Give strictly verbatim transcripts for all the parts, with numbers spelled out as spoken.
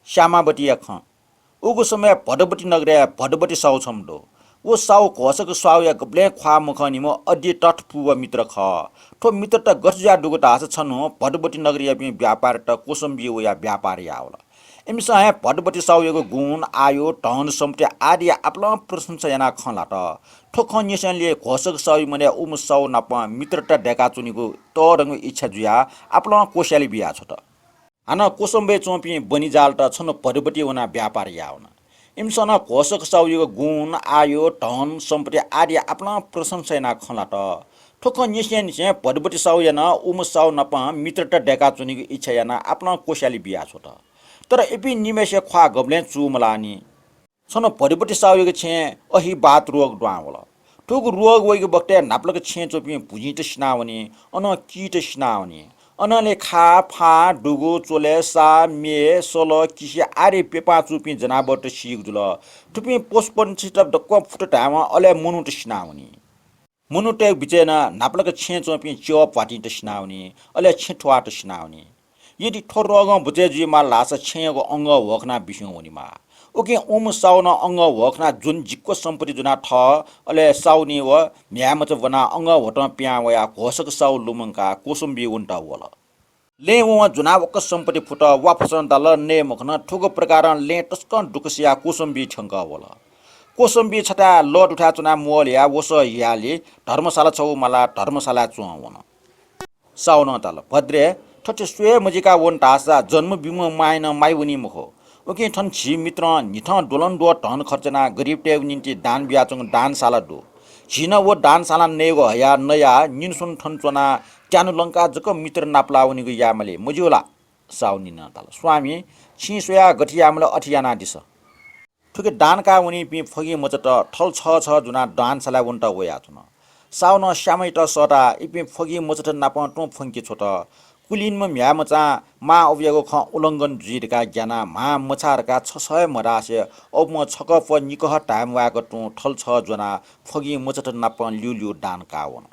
श्यामावतीया खँ। उगु समय भद्रवती नगरय् भद्रवती साहु छम्ह दु। व साहु घोषक साहुया गबलें ख्वाः मखंनिम्ह अति तटपूर्व मित्र खः। थ्व मित्रता गथे जुयाः दुगु धाःसा छन्हु भद्रवती नगरयापिं व्यापारीत कोसम्बी वयाः व्यापार याः वल। इमिसं हे भद्रवती साहुयागु गुण, आयु, धन सम्पत्ति आदिया आपालं प्रशंसा यानाः खँ ल्हात। थ्व खँ न्यसेंलि घोषक साहुया मनय् उम्ह साहु नाप मित्रता दय्काच्वनेगु तःधंगु इच्छा जुयाः आपालं कोस्यालि बियाछ्वत। हानं कोसम्बीय् च्वंपिं बनिजालत छन्हु भद्रवती वनाः व्यापार याः वन। इमिसं नं घोषक साहुयागु गुण, आयु, धन सम्पत्ति आदिया आपालं प्रशंसा यानाः खँ ल्हात। थ्व खँ न्यसेंनिसें भद्रवती साहुया नं उम्ह साहु नाप मित्रता दय्काच्वनेगु इच्छा यानाः आपालं कोस्यालि बियाछ्वत। तर इपिं निम्हय्सिया ख्वाः गबलें चूमलाःनि। छन्हु भद्रवती साहुयागु छेँय् अहि वात रोग दुहां वल। थुगु रोग वइगु बखतय् न्हापालाक छेँय् च्वंपिं भुजिंत सिनावनी, अनं कीत सिनावनी। अनंलि खा, फाँ, दुगु, च्वले, सा, म्ये, सल, किसि आदि प्यपां चूपिं जनावरत सीगु जुल। थुपिं पशुपंक्षीत दक्वं फुत धायेवं अले मनूत सिनावनी। मनूतय्गु बिचय् नं न्हापालाक छेँय् च्वंपिं च्यः प्वातिंत सिनावनी, अले छेँ थ्वाःत सिनावनी। यदि थ्व रोगं बचय् जुइमाल धाःसा छेँयागु अंगः ह्वखनाः बिस्युं वनेमाः। उकिं उम्ह साहुं नं अंगः ह्वखनाः ज्वने जिक्व सम्पत्ति ज्वनाः थः, अले साहुनी व म्ह्याय्मचा ब्वनाः अंगः ह्वतं पिहां वयाः घोषक साहु लुमंकाः कोसम्बी वनेत वल। लँय् वं ज्वनाः वक्व सम्पत्ति फुत, वाफसं दाल, नये मखन। थुगु प्रकारं लँय् तसकं दुःख सियाः कोसम्बी थ्यंकः वल। कोसम्बी छथाय् लः दुथाय् च्वनाः म्वःल्हुयाः वसः हियालि धर्मशाला छगू मालाः धर्मशालाय् च्वं वन। साहुनं धाल, भद्रे, थथे स्वये मजिका वन धाःसा जन्म बीम्ह मांया नं माया वनी मखु। उकिं थन झी मित्रं न्हिथं द्वलंद्वः धन खर्च यानाः गरिबतय्गु निंतिं दान बियाच्वंगु दानशाला दु। झी नं व दानशालां नयेगु हयाः नयाः निन्हु स्वन्हु थन च्वनाः त्यानु लंकाः जक मित्र नापलाः वनेगु यायेमाली, मज्यू ला? साहुं नं धाल, स्वामी, छिं स्वयाः गथे यायेमाल अथे यानादिसँ। थुकी दान काः वनीपिं फगिं मचात थल छः छः ज्वनाः दानशालाय् वनेत वयाच्वन। साहुनं श्यामायात सःताः इपिं फगिं मचात नापं तुं फ्वंके छ्वत। कुलीम्ह म्ह्याय्मचां मां अबुयागु खँ उल्लंघन जुइ धकाः ग्यानाः म्हां मछाः धकाः छसः हे मधासे अबुं छकः प्वः निकः धाये म्वायेक तुं थल छः ज्वनाः फगिं मचात नापं ल्यूल्यू दान काः वन।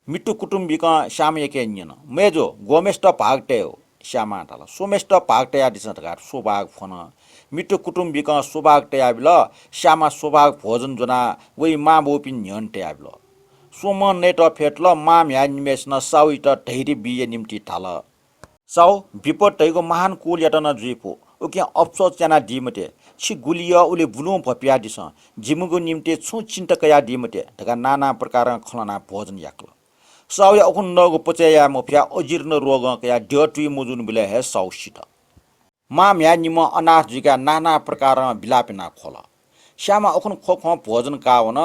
मित्र कुटुम्बिकं श्यामायाके न्यन, मय्जु, ग्वम्हेसित भाग तयेगु? श्यामां धाल, स्वम्हेसित भाग तयादिसँ धकाः स्वभाग फ्वन। मित्र कुटुम्बिकं स्वभाग तयाबिल। श्यामां स्वभाग भोजन ज्वनाः वइ मांबौपिनि न्ह्यःने तयाबिल। स्वम्हं नयेत फ्यतुल। मां म्ह्याय् निम्हय्सिनं साहुयात धैर्य बीया निंतिं धाल, साहु, विपद धइगु महान कुलयात नं जुइ फु। उकिं अफसोस यानादी मते। छि गुलि यः उलि बुलुं भ्वपुयादिसँ। जिमिगु निंतिं छुं चिन्ता कयादी मते धकाः नाना प्रकारं खँ ल्हानाः भोजन याकल। साहुया उखुन्हु नःगु पचय् याये मफयाः अजीर्ण रोगं कयाः द्यः तुइ मजूनिबलय् हे साहु सित। मां म्ह्याय् निम्हं अनाथ जुइकाः नाना प्रकारं बिलाप यानाः ख्वल। श्यामां उखुन्हु ख्वख्वं भोजन काः वन।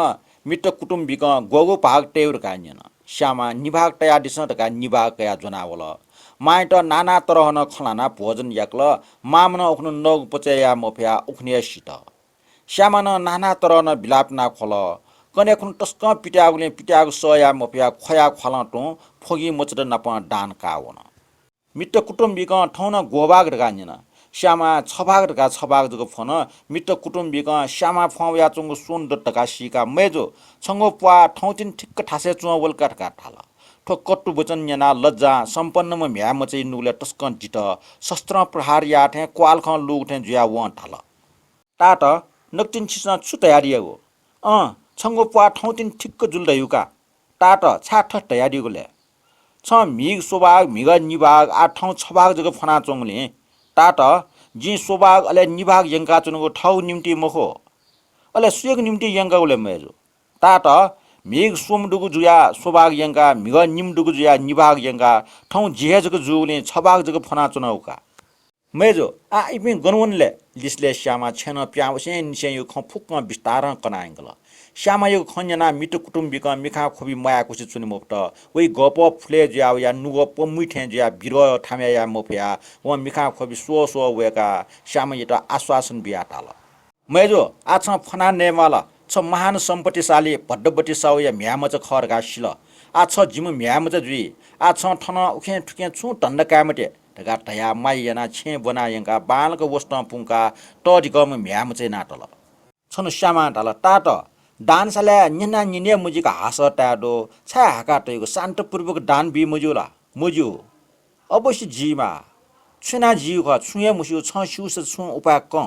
मित्र कुटुम्बिकं ग्वःगु भाग तयेगु धकाः न्यन। श्यामां निभाग तयादिसँ धकाः निभाग कयाः ज्वनाः वल। मांयात नाना तरहं खँ ल्हानाः भोजन याकल। मांम्हं नं उखुन्हु नःगु पचय् याये मफयाः उखुन्हु हे सित। श्यामां नं नाना तरहं बिलाप यानाः ख्वल। कन्हय् खुन्हु तसकं पित्याःगुलिं पित्याःगु सह याये मफयाः ख्वया ख्वालं तुं फगिं मचात नापं दान काः वन। मित्र कुटुम्बिकं थौं नं ग्वभाग धकाः न्यन। श्यामां छभाग धकाः छभाग जक फ्वन। मित्र कुटुम्बिकं श्यामा फ्वं वयाच्वंगु स्वन्हु दत धकाः सीकाः, मय्जु, छंगु प्वाः थौंतिनि ठिक्क थासय् च्वं वल का धकाः धाल। थ्व कटु वचन न्यनाः लज्जां सम्पन्नम्ह म्ह्याय्मचाया नुगलय् तसकं दित। शस्त्रं प्रहार याः थें क्वाःलखं लूगु थें जुयाः वं धाल, तात, नकतिनि छिसं छु धयादियागु? अँ, छंगु प्वाः थौंतिनि ठिक्क जुल धयागु का। तात, छाय् थथे धयादियागु ले? छं म्हिगः स्वभाग, म्हिगः निभाग, आः थौं छभाग जक फ्वनाच्वंगुलिं, तात, जिं स्वभाग अले निभाग यंकाच्वनागु थःगु निंतिं मखु। अले सुयागु निंतिं यंकागु ले मय्जु? तात, म्हिगः स्वम्ह दुगु जुयाः स्वभाग यंकाः, म्हिगः निम्ह दुगु जुयाः निभाग यंकाः थौं जि हे जक जूगुलिं छभाग जक फ्वनाच्वनागु का। मय्जु, आः इपिं गन वन ले? लिसलय् श्यामा छेँनं पिहां वसेंनिसेंयागु खँ फुक्कं विस्तारं कना यंकल। श्यामायागु खँ न्यनाः मित्र कुटुम्बिकं मिखां ख्वबि म्वाय्कुसे च्वने मफुत। वइ गःपः फुलय् जुयाः वयाः नुगः पमुइ थें जुयाः बिरः थामय् याये मफयाः वं मिखां ख्वबि स्वः स्वः वय्काः श्यामायात आश्वासन बियाः धाल, मय्जु, आः छं फ्वना नयेमाल। छ महान सम्पत्तिशाली भद्रवती साहुया म्ह्याय्मचा खः धकाः सिल। आः छ जिम्ह म्ह्याय्मचा जुइ। आः छं थन उखें थुखें छुं धन्दा काये मते धकाः धयाः माया यानाः छेँय् ब्वना यंकाः बांलाक वसतं पुंकाः तःधिकःम्ह म्ह्याय्मचा यानातल। छन्हु श्यामां धाल, तात, दानशालाय् न्यना न्यने मजिक हासः ताये दु। छाय् हाका तइगु? शान्तपूर्वक दान बी मज्यू ला? मज्यू। अवश्य जीमाः। छु याना जिउ खः, छुं हे मस्यू, छं स्यूसा छुं उपाय कं।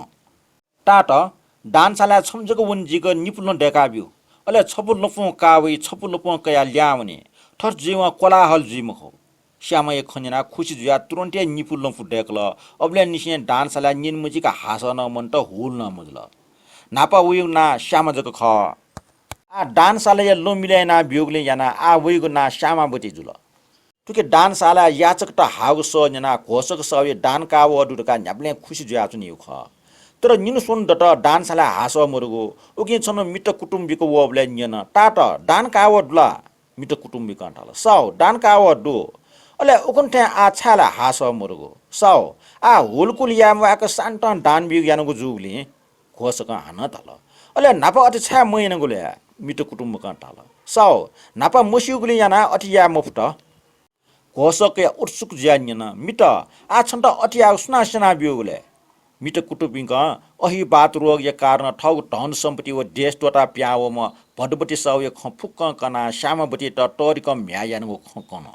तात, दानशालाय् छम्ह जक वने जिक निपु लँ दय्‌का ब्यु। अले छपु लँपुं का वइ, छपु लँपुं कयाः ल्याहां वने। थथे जुइवं कोलाहल जुइ मखु। श्यामाया खँ न्यनाः खुसि जुयाः तुरुन्त हे निपु लँपु दय्‌कल। अबलय् निसें दानशालाय् न्यने मजिक हासः नं मन्त, हुल नं मजुल। न्हापा वइगु नां श्यामा जक खः। आः दानशालाया लँ मिलय् याना ब्यूगुलिं यानाः आः वइगु नां श्यामावती जुल। थुकी दानशालाय् याचकत हाःगु सः न्यनाः घोषक साहुया दान कावः दु धकाः न्ह्याबलें खुसि जुयाच्वनीगु खः। तर निन्हु स्वन्हु दत दानशालाय् हासः मदुगु। उकिं छन्हु मित्र कुटुम्बिक वःबलय् न्यन, तात, दान कावः दु ला? मित्र कुटुम्बिकं धाल, साहु, दान कावः दु। अले उखुन्हु थें आः छाय् ला हासः मदुगु? साहु, आः हुलकुल याये म्वायेक सान्तं दान बीगु यानागु जूगुलिं। घोषकं हानं धाल, अले न्हापा अथे छाय् मयानागु ले? मित्र कुटुम्बिकं धाल, साहु, न्हापा मस्यूगुलिं यानाः अथे याये मफुत। घोषकया उत्सुक जुयाः न्यन, मित्र, आः छन्त अथे यायेगु सुनां स्यना ब्यूगु ले? मित्र कुटुम्बिकं अहिबात रोगया कारणं थःगु धन सम्पत्ति व देश त्वःताः पिहां वःम्ह भदुवती साहुया खँ फुक्कं कनाः श्यामावतीयात तःधिकं म्ह्याय् यानागु खँ कन।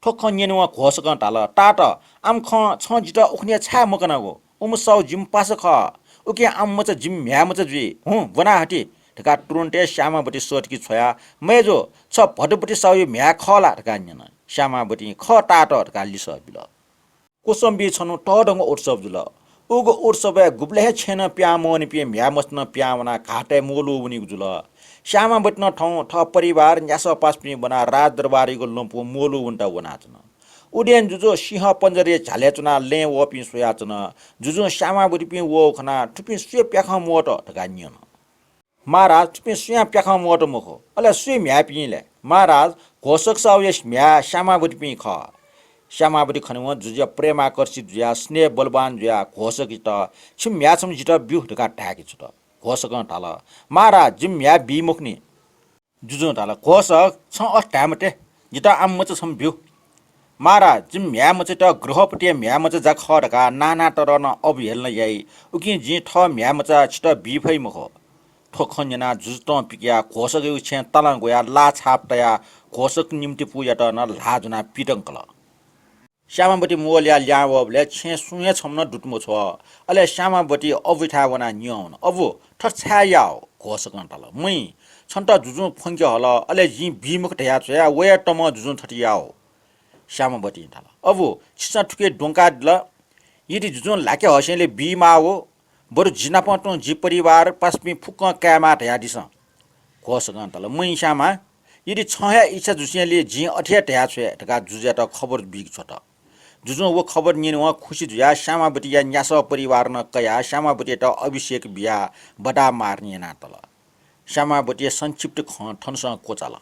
थ्व खँ न्यनेवं घोषकं धाल, तात, आम खँ छं जितः उखुन्हु हे छाय् मकनागु? उम्ह साहु जिम्ह पासा खः, उकिं आम मचा जिम्ह म्ह्याय् मचा जुइ। हुँ, ब्वना हति धकाः तुरुन्त हे श्यामावती सःतिके छ्वयाः, मय्जु, छ भदुवती साहुया म्ह्याय् खः ला धकाः न्यन। श्यामावतीं खः तात धकाः लिसः बिल। कोसम्बी छन्हु तःधंगु उत्सव जुल। उगु उत्सवय् गुबलें हे छेँनं पिहां मवनीपिं म्ह्याय् मचात नं पिहां वनाः घातय् म्वःल्हू वनीगु जुल। श्यामावती नं थौं थः परिवार न्यासः पासापिं ब्वनाः राजदरबारयागु लँपुं म्वःल्हू वनेत वनाच्वन। उदेन जुजुं सिंह पञ्जरया झ्यालय् च्वनाः लँय् वःपिं स्वयाच्वन। जुजुं श्यामावतीपिं वःगु खनाः थुपिं सुया प्याखं म्वःत धकाः न्यन। महाराज, थुपिं सुयां प्याखं म्वःत मखु, अले सुया म्ह्याय्‌पिं ले? महाराज, घोषक साहुया म्ह्याय् श्यामावतीपिं खः। श्यामावती खनेवं जुजुया प्रेमाकर्षित जुयाः स्नेह बलवान जुयाः घोषकयात, छिमि म्ह्याय् छम्ह जितः ब्यु धकाः धाय्‌के छुत। घोषकं धाल, महाराज, जिमि म्ह्याय् बी मखुनि। जुजुं धाल, घोषक, छं अथे धाये मते, जितः आम मचा छम्ह ब्यु। महाराज, जिमि म्ह्याय् मचायात गृहपतिया म्ह्याय् मचा जाः खः धकाः नाना तःधं नं अवहेलना याइ। उकिं जिं थः म्ह्याय् मचा छितः बी फइ मखु। थ्व खँ न्यनाः जुजुतं पिकयाः घोषकयागु छेँय् तालं ग्वयाः लाः छाप तयाः घोषक निम्तिपूयात नं ल्हाः ज्वनाः पिदंकल। श्यामावती मोल याः लिहां वःबलय् छेँय् सुं हे छम्ह नं दुत मछ्वः। अले श्यामावती अबुयाथाय् वनाः न्यं वन। अबु, थथे छाय् याः? घोषकं धाल। मय्, छन्त जुजुं फ्वंके हल, अले जिं बी मखु धयाछ्वया, वया तमं जुजुं थथे याः। श्यामावतीं धाल, अबु, छिसं थुकी द्वंकादिल। यदि जुजुं ल्हाके हसेंलि बी माःगु, बरु जि नाप तुं जि परिवार पासापिं फुक्कं कायेमाः धयादिसँ। घोषकं धाल, मय् श्यामा, यदि छं हे इच्छा जुसेंलि जिं अथे हे धयाछ्वये धकाः जुजुयात खबर बीके छ्वत। जुजुं व खबर न्यनेवं खुसि जुयाः श्यामावतीया न्यासः परिवार नं कयाः श्यामावतीयात अभिषेक बियाः बदामार्न यानातल। श्यामावतीया संक्षिप्त खँ थनसं क्वचाल।